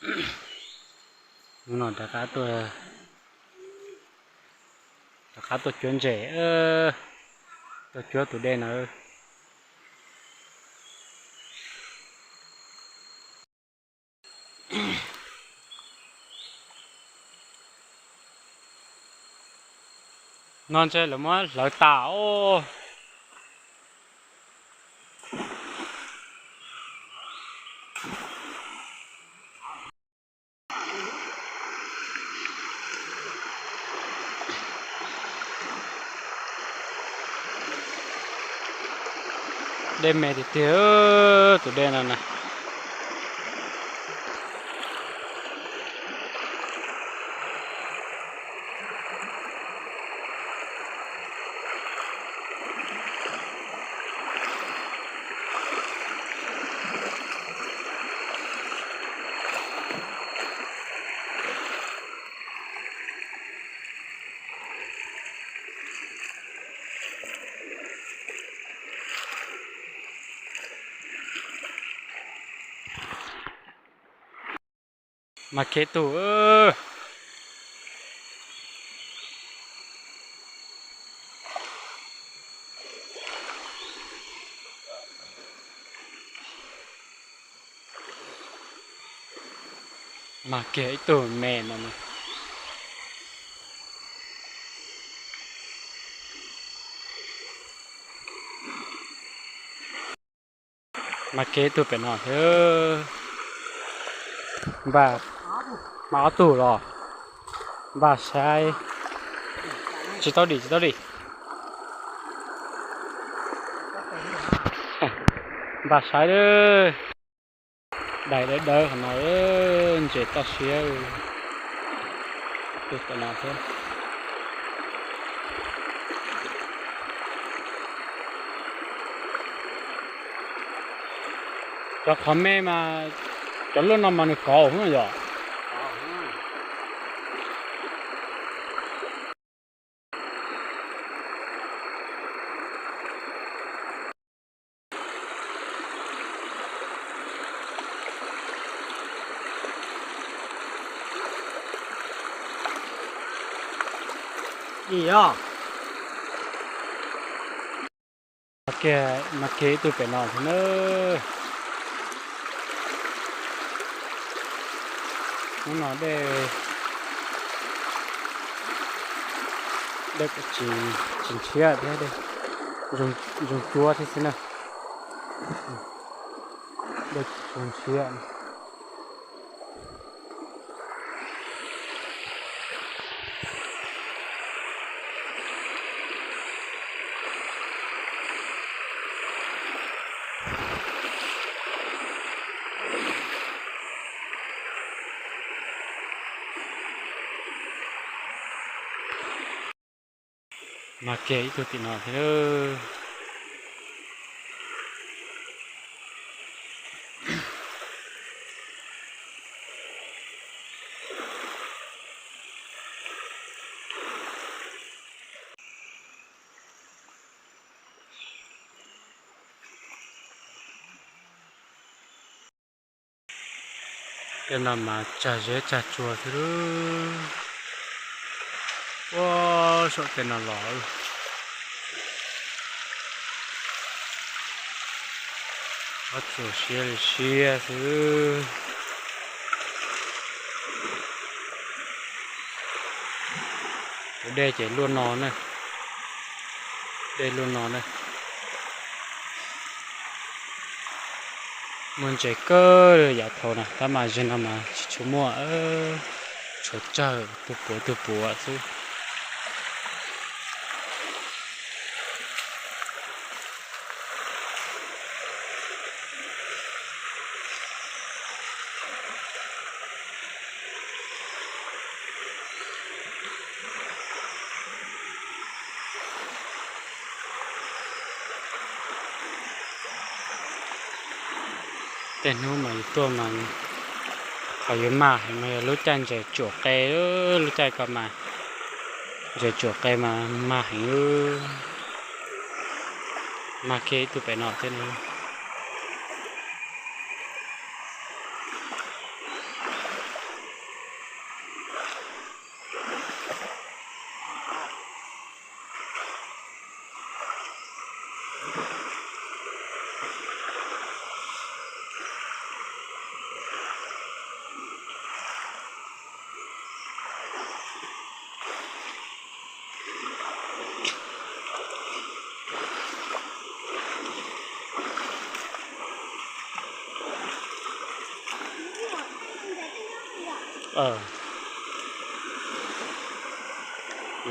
Hnub no rov qab tuaj, rov qab tuaj cuab ntses, tuaj cuab tus dej no. No ntshe lawv muab hlawv tas os. Dej me tiag tiag, tus dej no na. Mas kev tug. Mas kiag ib tug me no. Mas kiag ib tug pem no thiab. Npaj, mas ob tug los npaj saib. Tsis tau dim, tsis tau dim. Npaj saib lawm. Dais dawb dawb qhov no, ntses toj siab. Tus tom no thiab. Cov qhov me mas, cov luaj no mas nws kov hwv yom. Ib yog. Mas kiag, mas kiag ib tug pem no thiab na. Hnub no dej, dej tsis ntshiab thiab, dej zoo cuab thiab xwb na. Dej tsis zoo ntshiab. Mas kiag ib tug tim no thiab. Tej no mas tsag zeb tsag tsua xwb lub. Ua, saum tej no los. Ob tsuas siab li siab xwb. Tus dej ces luaj no na. Dej luaj no na. Muaj ntses kawg yav thaum na, tab mas zaum no mas tsis tshua muaj, tshuav tsawg tus puav tus puav xwb. Tej hnub mas yus tuaj mas qhov yuav mag heev mas yog lub caij ntses tsuam qe, lub caij ko mas ntses tsuam qe mas mag heev. Mag kiag ib tug pem no thiab na.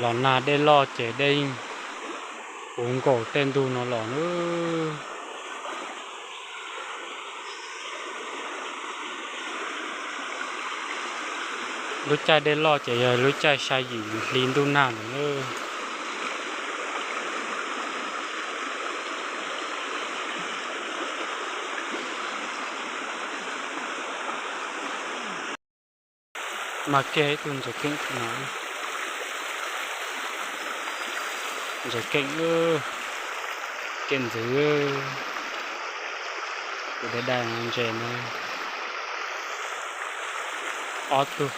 Los nag dej loj ces dej yeej puv nkaus tej ntug no los na. Lub caij dej loj ces yog lub caij xya yim hli ntuj nag lawm na. Mas kiag ib tug ntses keej no, ntses keej, keej ntxwv, kuv dai dai ntses no ob tug.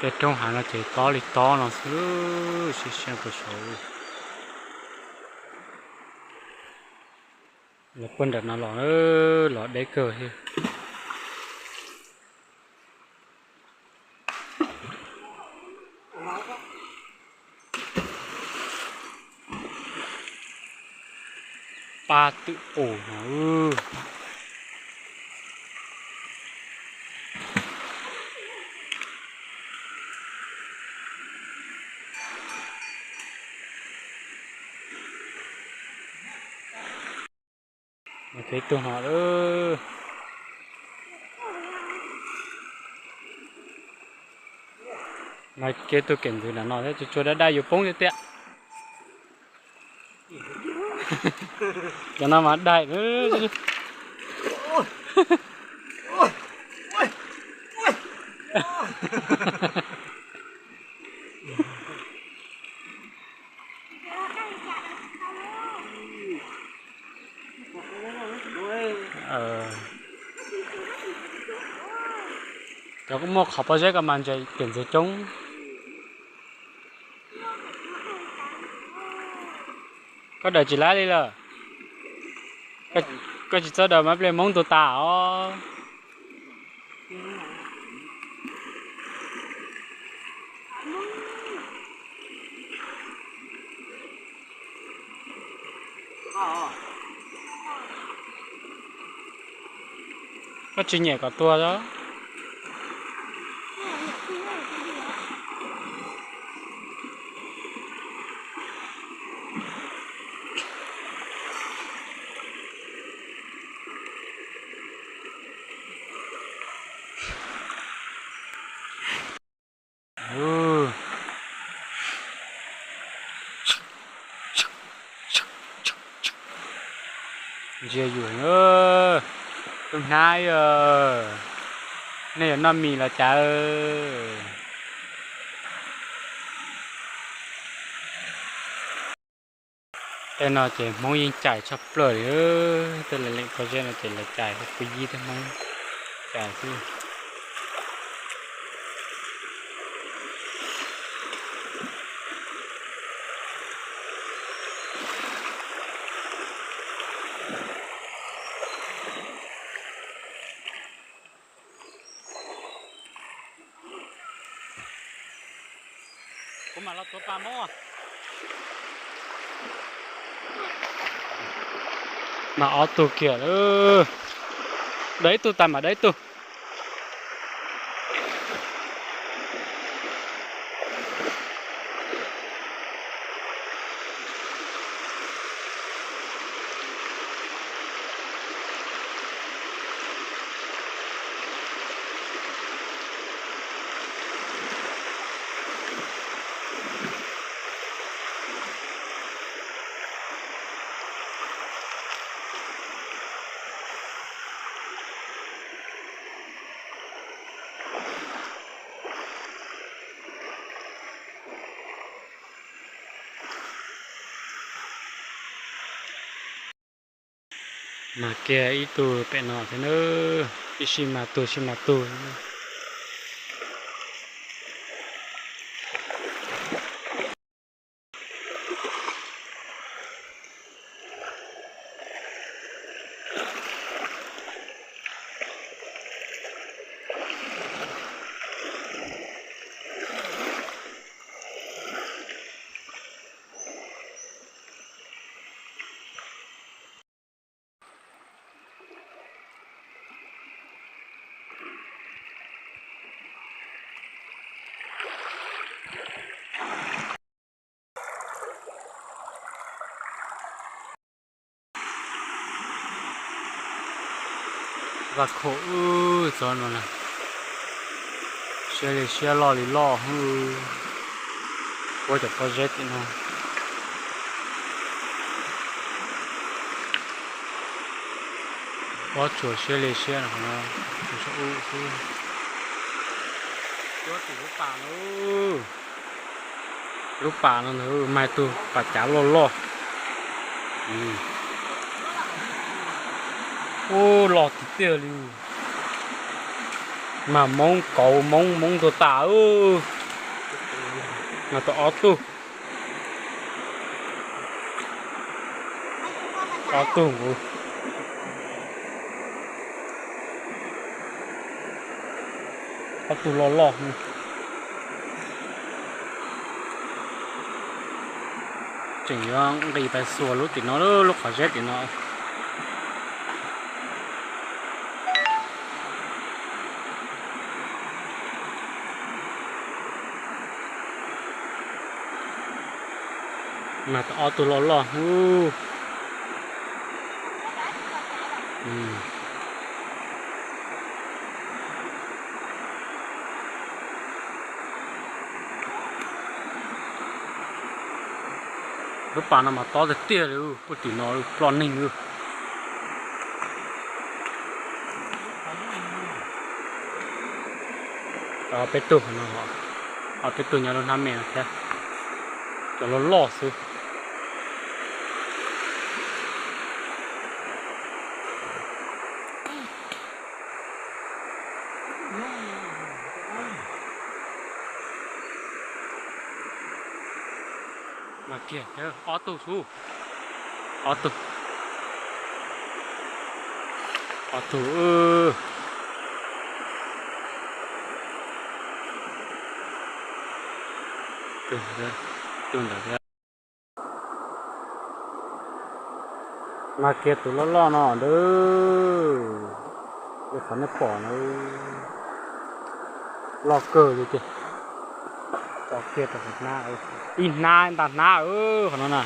Tej roob hav no ces tob li tob no xwb, siab siab puas saud. Los puag nram no los, los deb kawg thiab. Pab twm qus no. Ib tug no, no kiag tug keem ntxwv nram no thiab, tsuas tsuas dai dai yuav poob tiag tiag. Cov no mas dai. Cov muaj qhov pob zeb ko mas ntses keem ntxwv coob. Koj daws tsis laib li lawm. Koj tsis txhob daws mas pliag Hmoob tuag tas os. Koj tsis nyem kom tuag os. Ntsia yus, tub hnab, nej yuav noj mis los cas? Tej no ces Hmoob yeej cais tshaj plaws li. Tej lawv leem pob zeb no ces lawv cais, pw yib thiab Hmoob cais xwb. Kuv mam los tuav pas Hmoob. Mas ob tug kiag, dawb ib tug tas mas dawb ib tug. Mas kiag ib tug pem no thiab na, ib sij mas tug sij mas tug. Vaj khaum wb txog no na, siab li siab loj li loj, puab cov pob zeb tim no. Pob tsuas siab li siab no, tsuas ub xwb. Puab tim lub pas no, lub pas no ntag, mas tus pas cav loj loj. Ub, loj tiag tiag li. Mas moob kauv moob moob tuag tas. Mas tau ob tug, ob tug nkaus, ob tug loj loj. Tseem yuav nqis pais xuas lub tim no, lub qhov zeb tim no. Mas tau ob tug loj loj. Lub pas no mas tob tiag tiag li, puag tim no ploj neeg. Peb tug no, ob peb tug nyob lub hnab me no thiab, cov loj loj xwb. Mas kiag ob tug xwb, ob tug, ob tug, tus ntawd thiab. Mas kiag tus loj loj no ntag, li qhov nej pom na, loj kawg li tiag. Tso kiag rau hnab, ib hnab nta hnab qhov no na.